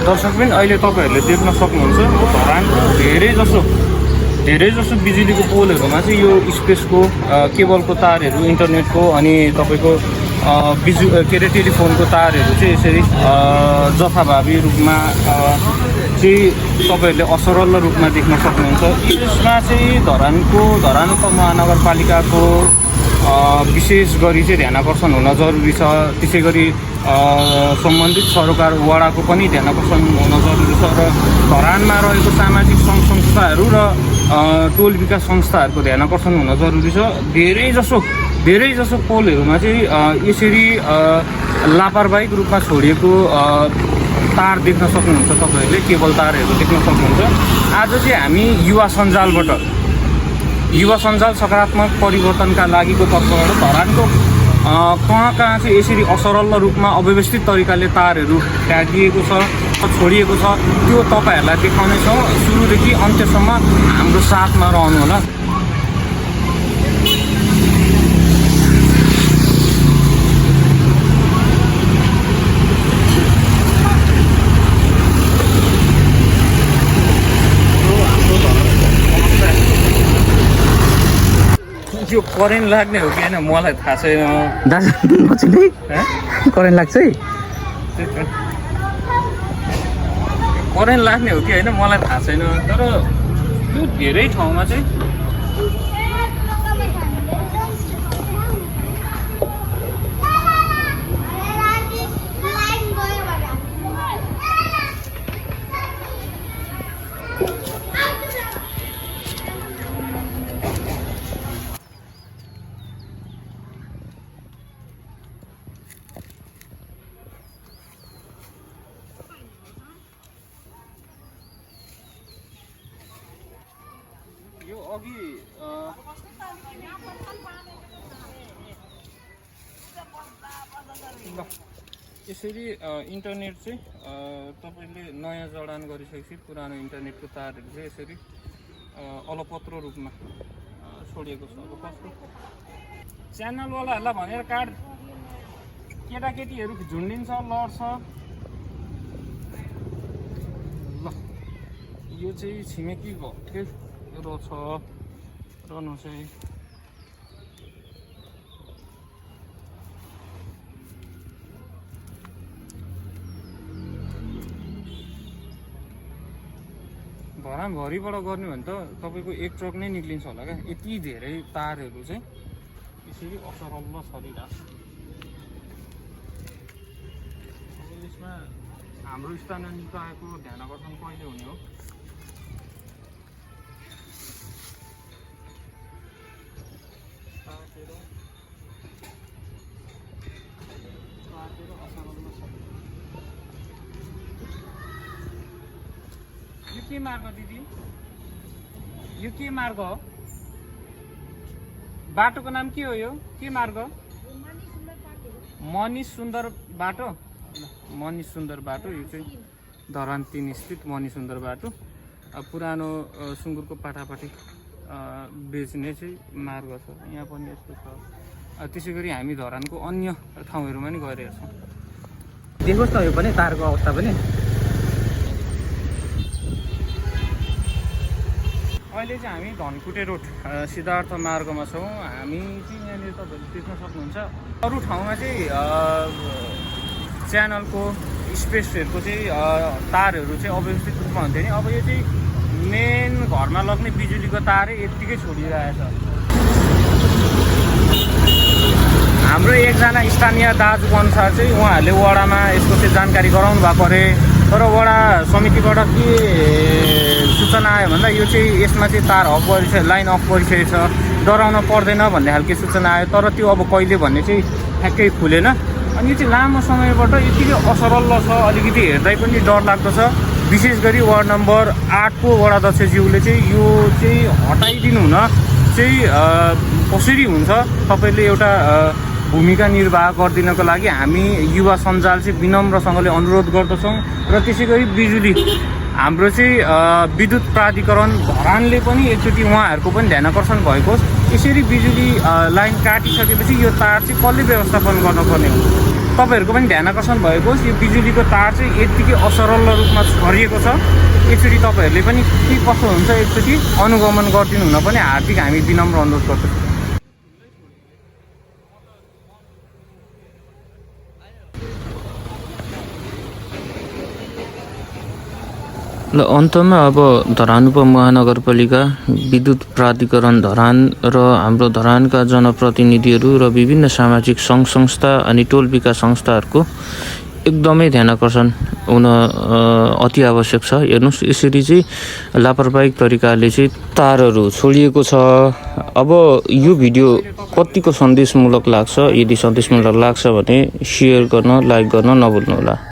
दर्शकबिन अहिले तपाईँहरूले देख्न सक्नुहुन्छ धरानको धेरै जसो बिजुलीको पोलहरूमा चाहिँ यो स्पेसको केबलको तारहरू इन्टरनेटको अनि तपाईँको टेलिफोनको तारहरू चाहिँ यसरी जथाभावी रूपमा चाहिँ तपाईँहरूले असरल रूपमा देख्न सक्नुहुन्छ। यसमा चाहिँ धरान उपमहानगरपालिकाको विशेष गरी चाहिँ ध्यान आकर्षण हुन जरुरी छ। त्यसै गरी सम्बन्धित सरकार वडाको पनि ध्यान आकर्षण हुन जरुरी छ र धरानमा रहेको सामाजिक सङ्घ संस्थाहरू र टोल विकास संस्थाहरूको ध्यान आकर्षण हुन जरुरी छ। धेरै जसो पोलहरूमा चाहिँ यसरी लापरवाहीको रूपमा छोडिएको तार देख्न सक्नुहुन्छ। तपाईँहरूले केबल तारहरू देख्न सक्नुहुन्छ। आज चाहिँ हामी युवा सञ्जाल सकारात्मक परिवर्तनका लागिको तर्फबाट धरानको कहाँ चाहिँ यसरी असरल रूपमा अव्यवस्थित तरिकाले तारहरू फ्याँकिएको छ छोडिएको छ त्यो तपाईँहरूलाई देखाउनेछौँ। सुरुदेखि अन्त्यसम्म हाम्रो साथमा रहनुहोला। यो करेन्ट लाग्ने हो कि होइन मलाई थाहा छैन दाजु करेन्ट लाग्छ है। करेन्ट लाग्ने हो कि होइन मलाई थाहा छैन तर यो धेरै ठाउँमा चाहिँ यो अघि यसरी इन्टरनेट चाहिँ तपाईँले नयाँ जडान गरिसकेपछि पुरानो इन्टरनेटको तारहरू चाहिँ यसरी अलपत्र रूपमा छोडिएको छ। अब कस्तो च्यानलवालाहरूलाई भनेर कार्ड केटाकेटीहरू झुन्डिन्छ लड्छ। ल यो चाहिँ छिमेकी भट्टे छ रहनु चाहिँ धरानभरिबाट गर्ने भने त तपाईँको एक ट्रक नै निक्लिन्छ होला क्या। यति धेरै तारहरू चाहिँ यसरी असरल छरिरहेको छ। यसमा हाम्रो स्थानीय निकायको ध्यान आकर्षण कहिले हुने हो? यो के मार्ग दिदी? यो के मार्ग हो? बाटोको नाम के हो? यो के मार्ग? मनिष सुन्दर बाटो। मनिष सुन्दर बाटो यो चाहिँ धरान 3 स्थित मनिष सुन्दर बाटो। पुरानो सुँगुरको पाठापाठी बेच्ने चाहिँ मार्ग छ। यहाँ पनि यस्तो छ। त्यसै गरी हामी धरानको अन्य ठाउँहरूमा नि गइरहेका छौँ। देखोस् न यो पनि तारको अवस्था पनि। अहिले चाहिँ हामी धनकुटे रोड सिद्धार्थ मार्गमा छौँ। हामी चाहिँ यहाँनिर तपाईँहरूले देख्न सक्नुहुन्छ अरू ठाउँमा चाहिँ च्यानलको स्पेसहरूको चाहिँ तारहरू चाहिँ अव्यवस्थित रूपमा हुन्थ्यो नि। अब यो चाहिँ मेन घरमा लग्ने बिजुलीको तारै यत्तिकै छोडिरहेछ। हाम्रो एकजना स्थानीय दाजुको अनुसार चाहिँ उहाँहरूले वडामा यसको चाहिँ जानकारी गराउनु भएको अरे तर वडा समितिबाट के सूचना आयो भन्दा यो चाहिँ यसमा चाहिँ तार अफ गरिसकेको लाइन अफ गरिसकेको छ डराउन पर्दैन भन्ने खालको सूचना आयो तर त्यो अब कहिले भन्ने चाहिँ ठ्याक्कै खुलेन। अनि यो चाहिँ लामो समयबाट यतिकै असरल छ। अलिकति हेर्दै पनि डर लाग्दछ। विशेष गरी वार्ड नम्बर 8 को वडाध्यक्षज्यूले चाहिँ यो चाहिँ हटाइदिनु हुन चाहिँ कसरी हुन्छ तपाईँले एउटा भूमिका निर्वाह गरिदिनको लागि हामी युवा सञ्जाल चाहिँ विनम्रसँगले अनुरोध गर्दछौँ। र त्यसै गरी बिजुली हाम्रो चाहिँ विद्युत प्राधिकरण धरानले पनि एकचोटि उहाँहरूको पनि ध्यान आकर्षण भएको होस्। यसरी बिजुली लाइन काटिसकेपछि यो तार चाहिँ कसले व्यवस्थापन गर्नुपर्ने हो? तपाईँहरूको पनि ध्यान आकर्षण भएको होस्, यो बिजुलीको तार चाहिँ यत्तिकै असरल रूपमा छरिएको छ। एकचोटि तपाईँहरूले पनि के कसो हुन्छ एकचोटि अनुगमन गरिदिनु हुन पनि हार्दिक हामी विनम्र अनुरोध गर्छौँ। ल अन्तमा अब धरान उपमहानगरपालिका, विद्युत प्राधिकरण धरान र हाम्रो धरानका जनप्रतिनिधिहरू र विभिन्न सामाजिक सङ्घ संस्था अनि टोल विकास संस्थाहरूको एकदमै ध्यान आकर्षण हुन अति आवश्यक छ। हेर्नुहोस्, यसरी चाहिँ लापरवाही तरिकाले चाहिँ तारहरू छोडिएको छ। अब यो भिडियो कतिको सन्देशमूलक लाग्छ, यदि सन्देशमूलक लाग्छ भने सेयर गर्न, लाइक गर्न नभुल्नुहोला।